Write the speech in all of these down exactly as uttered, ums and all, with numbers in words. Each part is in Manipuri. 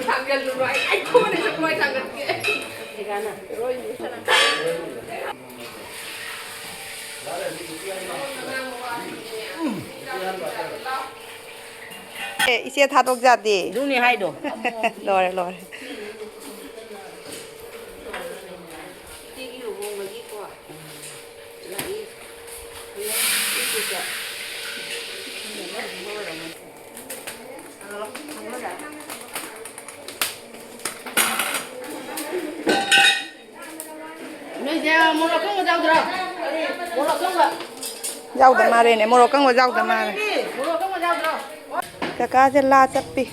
ꯊꯥꯡꯒꯜꯂꯨꯔꯣ, ꯑꯩ, ꯑꯩ ꯈꯣꯡꯅ ꯆꯠꯄ ꯊꯥꯡꯒꯠꯀꯦ꯫ ꯑꯦ, ꯏꯆꯦ ꯊꯥꯗꯣꯛ ꯌꯥꯗꯦ꯫ ꯑꯗꯨꯅꯦ ꯍꯥꯏꯗꯣ꯫ ꯂꯣꯏꯔꯦ, ꯂꯣꯏꯔꯦ꯫ ꯏꯆꯦꯒꯤ ꯂꯨꯍꯣꯡꯕꯒꯤꯀꯣ, ꯂꯥꯛꯏ꯫ ꯅꯣꯏꯁꯦ ꯃꯣꯔꯣꯛ ꯑꯀꯪꯕ ꯌꯥꯎꯗ꯭ꯔꯣ? ꯃꯣꯔꯣꯛ ꯑꯀꯪꯕ꯫ ꯌꯥꯎꯗ ꯃꯥꯜꯂꯦꯅꯦ, ꯃꯣꯔꯣꯛ ꯑꯀꯪꯕ ꯌꯥꯎꯗ ꯃꯥꯜꯂꯦ꯫ ꯃꯣꯔꯣꯛ ꯑꯀꯪꯕ ꯌꯥꯎꯗ꯭ꯔꯣ? ꯀꯀꯥꯁꯦ ꯂꯥ ꯆꯠꯄꯤ꯫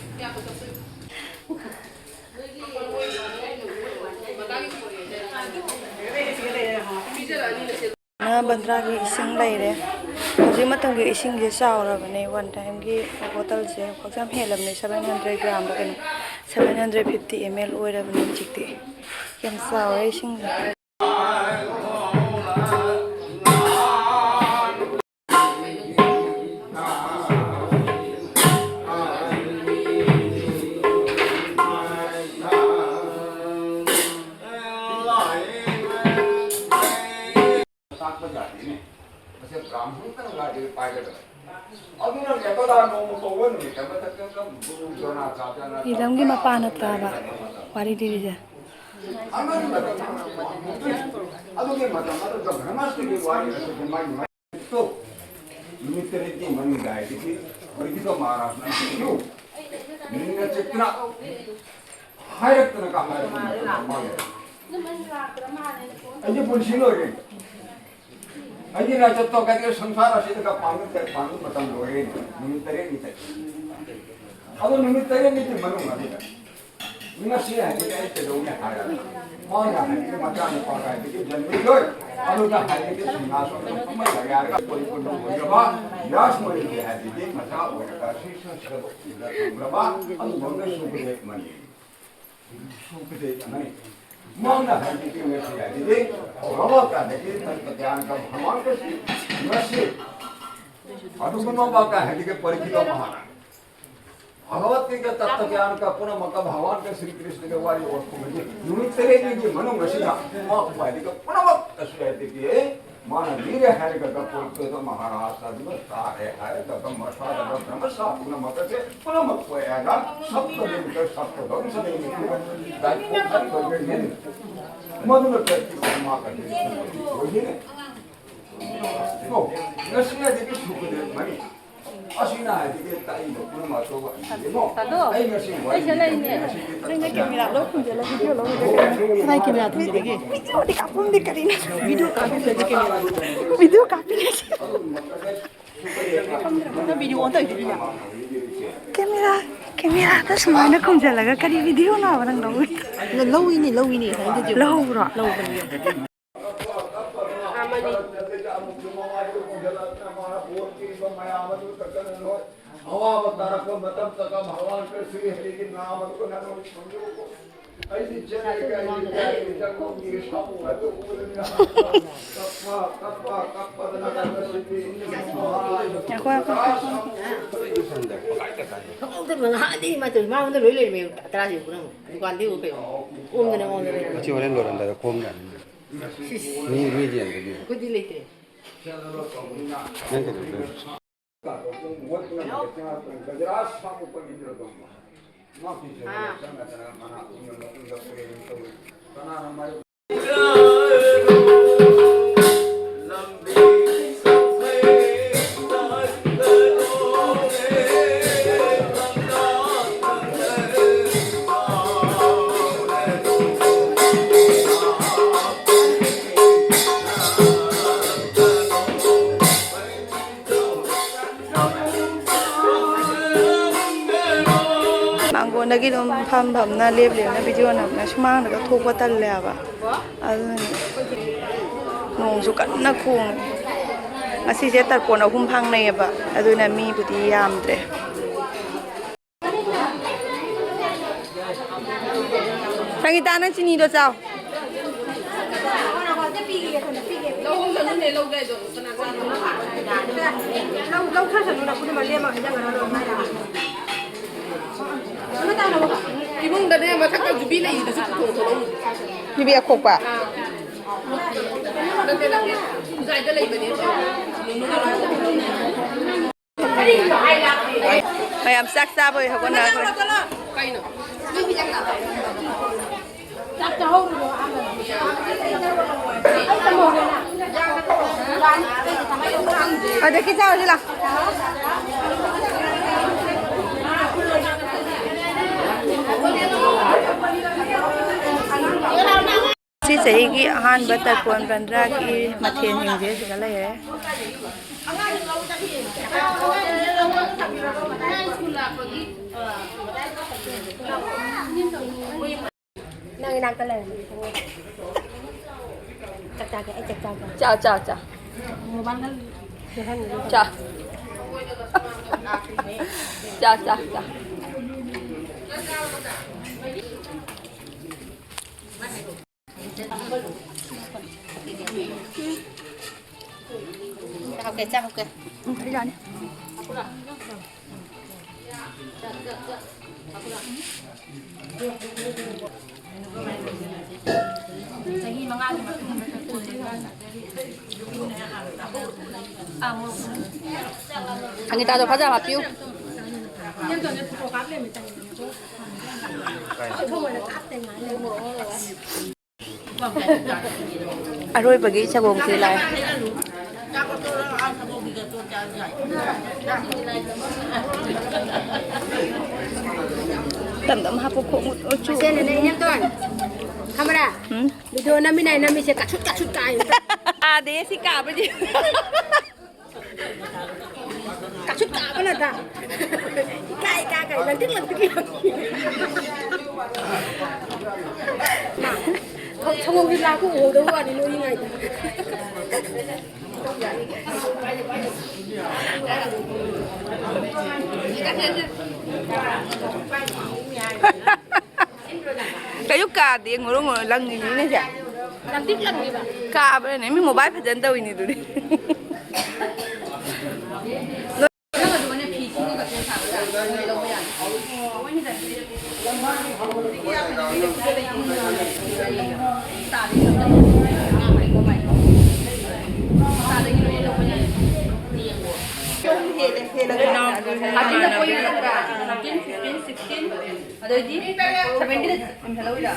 ꯅ ꯕꯟꯗ꯭ꯔꯥꯒꯤ ꯏꯁꯤꯡ ꯂꯩꯔꯦ꯫ ꯍꯧꯖꯤꯛ ꯃꯇꯝꯒꯤ ꯏꯁꯤꯡꯁꯦ ꯆꯥꯎꯔꯕꯅꯦ꯫ ꯋꯥꯟ ꯇꯥꯏꯝꯒꯤ ꯕꯣꯇꯜꯁꯦ ꯍꯧꯖꯤꯛ ꯌꯥꯝ ꯍꯦꯜꯂꯕꯅꯦ꯫ ꯁꯚꯦꯟ ꯍꯟꯗ꯭ꯔꯦꯠ ꯒ꯭ꯔꯥꯝꯗ ꯀꯩꯅꯣ, seven hundred fifty M L ꯑꯣꯏꯔꯕꯅꯦ ꯍꯧꯖꯤꯛꯇꯤ꯫ ꯌꯥꯝ ꯆꯥꯎꯔꯦ ꯏꯁꯤꯡꯁꯦ꯫ ꯇꯥꯛꯄ ꯖꯥꯇꯤꯅꯦ꯫ ꯃꯁꯦ ꯕ꯭ꯔꯥꯍꯃꯟꯇꯅ ꯂꯥꯏꯔꯤꯛ ꯄꯥꯏꯒꯗꯕ꯫ ꯑꯗꯨꯅ ꯌꯦꯡꯕꯗ ꯅꯣꯡꯃ ꯀꯧꯕ ꯅꯨꯃꯤꯠ ꯑꯃꯗ ꯀ-, ꯀ-, ꯒꯨꯔꯨ ꯗ꯭ꯔꯣꯅꯥꯆꯥꯔꯌꯅ ꯐꯤꯂꯝꯒꯤ ꯃꯄꯥ ꯅꯠꯇ꯭ꯔꯕ ꯋꯥꯔꯤ ꯂꯤꯔꯤꯁꯦ? ꯑꯉꯥꯡꯒꯤ ꯃꯇꯝ-, ꯑꯗꯨꯒꯤ ꯃꯇꯝ ꯑꯗꯨꯗ ꯙꯔꯃꯁ꯭ꯇꯨꯒꯤ ꯋꯥꯔꯤ ꯑꯗꯨꯗꯤ ꯃꯥꯒꯤ ꯃꯥꯒꯤ ꯅꯨꯃꯤꯠ ꯇꯔꯦꯠꯀꯤ ꯃꯅꯨꯡꯗ ꯍꯥꯏꯗꯤ ꯍꯧꯖꯤꯛꯀꯤꯗꯣ ꯃꯍꯥꯔꯥꯖꯅ ꯅꯤꯡꯅ ꯆꯠꯇꯅ ꯍꯥꯏꯔꯛꯇꯅ ꯀ ꯍꯥꯏꯔꯛꯄ ꯃꯇꯝꯗ ꯃꯥꯒꯤ ꯑꯩꯒꯤ ꯄꯨꯟꯁꯤ ꯂꯣꯏꯔꯦ꯫ ꯑꯩꯒꯤ ꯂꯥꯏꯆꯠꯇꯣ ꯀꯩꯗꯧ ꯁꯪꯁꯥꯔ ꯑꯁꯤꯗ ꯄꯥꯡꯒꯜ ꯄꯥꯡꯒꯜ ꯃꯇꯝ ꯂꯣꯏꯔꯦ꯫ ꯅꯨꯃꯤꯠ ꯇꯔꯦꯠꯅꯤ ꯆꯠꯈꯤ꯫ ꯑꯗꯣ ꯅꯨꯃꯤꯠ ꯇꯔꯦꯠꯅꯤꯒꯤ ꯃꯅꯨꯡ ꯑꯗꯨꯗ ꯉꯁꯤ ꯍꯥꯏꯕꯗꯤ ꯑꯩ ꯀꯩꯗꯧꯅꯤ ꯍꯥꯏꯔꯒ ꯃꯥꯅ ꯍꯥꯏꯕꯗꯤ ꯃꯆꯥꯅꯨꯄꯥ ꯍꯥꯏꯕꯗꯤ ꯖꯟꯃꯤꯔꯣꯏ꯫ ꯑꯗꯨꯗ ꯍꯥꯏꯕꯗꯤ ꯁꯤꯡꯍꯥꯁꯣꯟꯗ ꯐꯝꯕ ꯌꯥꯔꯒ ꯄꯣꯏ ꯄꯨꯟꯕ ꯑꯣꯏꯔꯕ ꯌꯥꯁꯃꯣꯏꯒꯤ ꯍꯥꯏꯕꯗꯤ ꯃꯆꯥ ꯑꯣꯏꯔꯒ ꯁꯤꯁꯨ ꯁꯦꯕꯣꯛ ꯏꯟꯗ ꯊꯝꯂꯕ ꯑꯗꯨꯒꯨꯝꯕ ꯁꯨꯕꯗꯦ ꯑꯃꯅꯤ꯫ ꯁꯨꯕꯗꯦ ꯑꯃꯅꯤ꯫ ꯃꯥꯅ ꯍꯥꯏꯕꯗꯤ ꯉꯁꯤ ꯍꯥꯏꯕꯗꯤ ꯍꯧꯔꯛꯄ ꯀꯥꯟꯗꯒꯤ ꯇꯟꯇ ꯒ꯭ꯌꯥꯟꯒ ꯍꯃꯥꯟꯒꯁꯤ ꯉꯁꯤ ꯑꯗꯨꯒꯨꯝꯕ ꯀꯥ ꯍꯥꯏꯕꯗꯤ ꯄꯔꯤꯈꯤꯕ ꯃꯍꯥꯔꯥ ꯚꯒꯋꯠꯒꯤꯇ ꯇꯠꯇꯒ꯭ꯌꯥꯟ ꯀ ꯄꯨꯝꯅꯃꯛ ꯚꯒꯋꯥꯟ ꯀ ꯁ꯭ꯔꯤ ꯀ꯭ꯔꯤꯁꯅꯒꯤ ꯋꯥꯔꯤ ꯑꯣꯏꯔꯛꯄꯒꯤ ꯅꯨꯃꯤꯠ ꯇꯔꯦꯠꯅꯤꯒꯤ ꯃꯅꯨꯡ ꯑꯁꯤꯗ ꯃꯥ ꯈ꯭ꯋꯥꯏꯗꯒꯤ ꯄꯨꯝꯅꯃꯛ ꯑꯁꯤꯗꯒꯤ ꯃꯥꯅ ꯂꯤꯔꯦ ꯍꯥꯏꯔꯒ ꯄꯨꯔꯛꯇꯨꯗ ꯃꯍꯥꯔꯥꯖ ꯑꯗꯨꯒ ꯇꯥꯔꯦ ꯍꯥꯏꯔꯒ ꯃꯁꯥꯗ ꯕ꯭ꯔꯍ꯭ꯃꯁꯥ ꯄꯨꯝꯅꯃꯛ ꯑꯁꯦ ꯄꯨꯝꯅꯃꯛ ꯑꯣꯏꯔꯒ ꯁꯞꯇ ꯂꯤꯡꯒ ꯁꯞꯇ ꯙꯝꯁ ꯂꯤꯡꯒ ꯗꯥꯏꯀꯣꯛ ꯍꯥꯏꯕ ꯃꯗꯨꯅ ꯀꯔꯤ ꯃꯥ ꯀꯔꯤ ꯑꯣꯏꯒꯅꯤ? ꯉꯁꯤ ꯍꯥꯏꯗꯤ ꯀꯩꯁꯨ ꯀꯩꯗꯧ ꯃꯥꯅꯤ꯫ ꯑꯁꯤꯅ ꯍꯥꯏꯗꯤ ꯀꯩ ꯇꯥꯛꯏꯕ ꯄꯨꯝꯅꯃꯛ ꯑꯆꯧꯕ ꯑꯅꯤꯅꯦꯀꯣ꯫ ꯇꯥꯗꯣ, ꯑꯩ ꯉꯁꯤ ꯋꯥꯔꯤ ꯑꯩ ꯁꯤꯗ ꯂꯩꯅꯦ꯫ ꯉꯁꯤꯗꯤ ꯅꯪꯅ ꯀꯦꯃꯦꯔꯥ ꯂꯣꯏ ꯈꯨꯝꯖꯤꯜꯂ ꯚꯤꯗꯤꯑꯣ ꯂꯧꯔꯒ ꯀꯩꯅꯣ? ꯀꯅꯥꯏ ꯀꯦꯃꯦꯔꯥ ꯊꯝꯖꯤꯜꯂꯒꯦ? ꯚꯤꯗꯤꯑꯣꯗꯤ ꯀꯥꯞꯄꯝꯗꯦ ꯀꯔꯤꯅꯣ? ꯚꯤꯗꯤꯑꯣ ꯀꯥꯞꯄꯤꯁꯦ ꯀꯦꯃꯦꯔꯥ꯫ ꯚꯤꯗꯤꯑꯣ ꯀꯥꯞꯄꯤꯅꯦ꯫ ꯅꯪ ꯚꯤꯗꯤꯑꯣ ꯑꯣꯟ ꯇꯧꯔꯤꯗꯨꯗꯤ ꯃꯌꯥꯝ꯫ ꯀꯦꯃꯦꯔꯥ, ꯀꯦꯃꯦꯔꯥꯗ ꯁꯨꯃꯥꯏꯅ ꯈꯨꯝꯖꯤꯜꯂꯒ ꯀꯔꯤ ꯚꯤꯗꯤꯑꯣꯅꯣꯕ ꯅꯪ ꯂꯧꯔꯤꯗꯣ? ꯂꯧꯏꯅꯦ, ꯂꯧꯏꯅꯦ, ꯍꯥꯏꯗꯨꯗꯤ꯫ ꯂꯧꯕ꯭ꯔꯣ? ꯂꯧꯕꯅꯦ꯫ ꯑꯃꯅꯤ꯫ ꯑꯋꯥꯕ ꯇꯥꯔꯛꯄ ꯃꯇꯝꯗꯒ ꯚꯒꯋꯥꯟ ꯀ꯭ꯔꯤꯁꯅꯒꯤ ꯍꯔꯤꯒꯤ ꯅꯥꯃ ꯑꯗꯨ ꯀꯅꯥꯅꯣ ꯈꯪꯕꯤꯌꯨꯀꯣ? ꯑꯩꯗꯤ ꯆꯦꯟꯅꯩ ꯀꯥꯏꯅ ꯏꯆꯥꯒꯤ ꯏꯆꯥ ꯀꯧꯕꯒꯤ ꯁꯥꯃꯨ ꯍꯥꯏꯕꯗꯨ ꯎꯔꯗꯅ ꯀꯞꯄ, ꯀꯞꯄ, ꯀꯞꯄꯗꯅ ꯀꯞꯄꯁꯤꯗꯤ ꯉꯥꯏꯈꯣ, ꯉꯥꯏꯈꯣ, ꯉꯥꯏꯈꯣ, ꯉꯥꯏꯈꯣ꯫ ꯈꯪꯍꯧꯗꯕ ꯉꯥꯏꯍꯥꯛ ꯑꯗꯤ ꯃꯥ ꯇꯧꯔꯤ, ꯃꯥꯉꯣꯟꯗ ꯂꯣꯏ ꯂꯩꯔꯝꯃꯦ, ꯇꯔꯥꯁꯤ ꯄꯨꯝꯅꯃꯛ꯫ ꯗꯨꯀꯥꯟꯗꯩ ꯎ ꯀꯩꯅꯣ꯫ ꯑꯣꯝꯗꯅ ꯑꯣꯝꯗꯅ ꯂꯩꯔꯝꯃꯦ꯫ ꯃꯁꯤ ꯍꯣꯔꯦꯟ ꯂꯣꯏꯔꯝꯗꯥꯏꯗ ꯈꯣꯝ ꯌꯥꯅꯤ꯫ ꯁꯤꯁ꯫ ꯃꯤ, ꯃꯤ ꯌꯦꯡꯗꯕꯤ꯫ ꯑꯩꯈꯣꯏꯗꯤ ꯂꯩꯇ꯭ꯔꯦ꯫ ꯅꯪ ꯀꯩꯗꯧꯗꯣꯏꯅꯣ? ꯃꯪꯒꯣꯟꯗꯒꯤ ꯑꯗꯨꯝ ꯐꯝ ꯐꯝꯅ ꯂꯦꯞ ꯂꯦꯞꯅ ꯚꯤꯗꯤꯑꯣ ꯅꯝꯅ ꯁꯨꯃꯥꯡꯗꯒ ꯊꯣꯛꯄ ꯇꯜꯂꯦ ꯍꯥꯏꯕ꯫ ꯑꯗꯨꯅ ꯅꯣꯡꯁꯨ ꯀꯟꯅ ꯈꯣꯡꯉꯦ꯫ ꯉꯁꯤꯁꯦ ꯇꯔꯄꯣꯟ ꯑꯍꯨꯝ ꯐꯥꯡꯅꯩꯌꯦꯕ꯫ ꯑꯗꯨꯅ ꯃꯤꯕꯨꯗꯤ ꯌꯥꯝꯗ꯭ꯔꯦ꯫ ꯁꯪꯒꯤꯇꯥ, ꯅꯪ ꯆꯤꯅꯤꯗꯣ ꯆꯥꯎ꯫ ꯂꯧ, ꯂꯧ ꯈꯔ ꯆꯠꯂꯨ, ꯅꯈꯨꯠꯅ ꯃꯔꯤ ꯑꯃ ꯍꯩꯖꯟꯒꯅꯨ꯫ ꯏꯃꯨꯡꯗꯅꯦ, ꯃꯊꯛꯇ ꯌꯨꯕꯤ ꯂꯩꯗꯨꯁꯨ ꯄꯨꯊꯣꯛ ꯊꯣꯛꯂꯛꯎ꯫ ꯌꯨꯕꯤ ꯑꯈꯣꯛꯄ? ꯑꯥ꯫ ꯅꯠꯇꯦ, ꯅꯠꯇꯦ꯫ ꯈꯨꯖꯥꯏꯗ ꯂꯩꯕꯅꯦ꯫ ꯃꯌꯥꯝ ꯆꯥꯛ ꯆꯥꯕꯒꯤ ꯍꯧꯒꯠꯅꯈ꯭ꯔꯦ꯫ ꯀꯩꯅꯣ? ꯑꯗꯒꯤ ꯆꯥꯔꯨꯁꯤ ꯂꯥꯎ꯫ ꯁꯤ ꯆꯍꯤꯒꯤ ꯑꯍꯥꯟꯕ ꯇꯔꯄꯣꯟ ꯕꯟꯗ꯭ꯔꯥꯒꯤ ꯃꯊꯦꯜꯁꯤꯡꯁꯦ ꯁꯤꯗ ꯂꯩꯔꯦ꯫ ꯅꯪ ꯏꯅꯥꯛꯇ ꯂꯩꯔꯝꯃꯗꯤ ꯈꯪꯉꯣꯏ꯫ ꯆꯥꯛ ꯆꯥꯒꯦ, ꯑꯩ ꯆꯥꯛ ꯆꯥꯒꯦ꯫ ꯆꯥ, ꯆꯥ, ꯆꯥ꯫ ꯃꯣꯕꯥꯏꯜꯗ ꯂꯣꯏꯁꯟꯒꯦ꯫ ꯆꯥ꯫ ꯆꯥ, ꯆꯥ, ꯆꯥ꯫ ꯆꯥꯍꯧꯒꯦ, ꯆꯥꯍꯧꯒꯦ꯫ ꯎꯝ, ꯌꯥꯅꯤ꯫ ꯆꯍꯤ ꯃꯉꯥꯒꯤ ꯃꯇꯨꯡꯗ ꯁꯪꯒꯤꯇꯥꯗꯣ ꯐꯖꯅ ꯍꯥꯞꯄꯤꯌꯨ꯫ ꯑꯔꯣꯏꯕꯒꯤ ꯁꯪꯒꯣꯝ ꯈꯦꯔ ꯂꯥꯛꯑꯦ꯫ ꯇꯞ ꯇꯞꯅ ꯍꯥꯞꯄꯨ, ꯈꯣꯡ ꯃꯨꯠ-, ꯑꯣ, ꯆꯨ-, ꯃꯁꯦꯟꯅꯅꯦ, ꯏꯅꯦꯝꯇꯣꯟ꯫ ꯈꯪꯕ꯭ꯔꯥ? ꯎꯝ? ꯚꯤꯗꯤꯑꯣ ꯅꯝꯃꯤꯟꯅ ꯅꯝꯃꯤꯁꯦ ꯀꯥꯁꯨꯠ ꯀꯥꯁꯨꯠ ꯀꯥꯏ꯫ ꯑꯥꯗꯩ ꯁꯤ ꯀꯥꯕꯗꯤ꯫ ꯀꯥꯁꯨꯠ ꯀꯥꯕꯅ ꯏꯀꯥꯏ, ꯏꯀꯥꯏ, ꯏꯀꯥꯏ, ꯂꯪꯇ꯭ꯔꯤꯛ, ꯂꯪꯇ꯭ꯔꯤꯛ, ꯂꯪꯇ꯭ꯔꯤꯛ꯫ ꯁꯪꯒꯣꯝꯒꯤ ꯂꯥꯛꯄ ꯎꯍꯧꯗꯕ ꯋꯥꯅꯤ ꯅꯣꯏꯒꯤ ꯉꯥꯏꯗ꯫ ꯀꯩꯁꯨ ꯀꯥꯗꯦ, ꯉꯨꯔꯨ ꯉꯨꯔꯨ ꯂꯪꯉꯤꯅꯤꯅꯦ ꯁꯦ꯫ ꯂꯪꯇ꯭ꯔꯤꯛ ꯂꯪꯉꯤꯕ꯫ ꯀꯥꯕ꯭ꯔꯅꯦ? ꯃꯤ ꯃꯣꯕꯥꯏꯜ ꯐꯖꯅ ꯇꯧꯋꯤꯅꯦ ꯑꯗꯨꯗꯤ꯫ ꯅꯪ ꯑꯗꯨꯃꯥꯏꯅ ꯐꯤ ꯊꯤꯡꯉꯒ ꯁꯨꯝ ꯁꯥꯕ ꯌꯥꯗ꯭ꯔꯣ? ꯃꯣꯏ ꯂꯧꯕ ꯌꯥꯅꯤ꯫ ꯊꯥꯔꯇꯤꯟꯗ ꯄꯣꯏꯟ ꯌꯦꯡꯉꯛꯄ꯭ꯔꯥ? ꯊꯥꯔꯇꯤꯟ, ꯐꯤꯐꯇꯤꯟ, ꯁꯤꯛꯁꯇꯤꯟ, ꯑꯗꯩꯗꯤ ꯁꯚꯦꯟꯇꯤꯟꯗ ꯑꯦꯗꯃꯤꯁꯟ ꯂꯧꯔꯤꯔꯥ?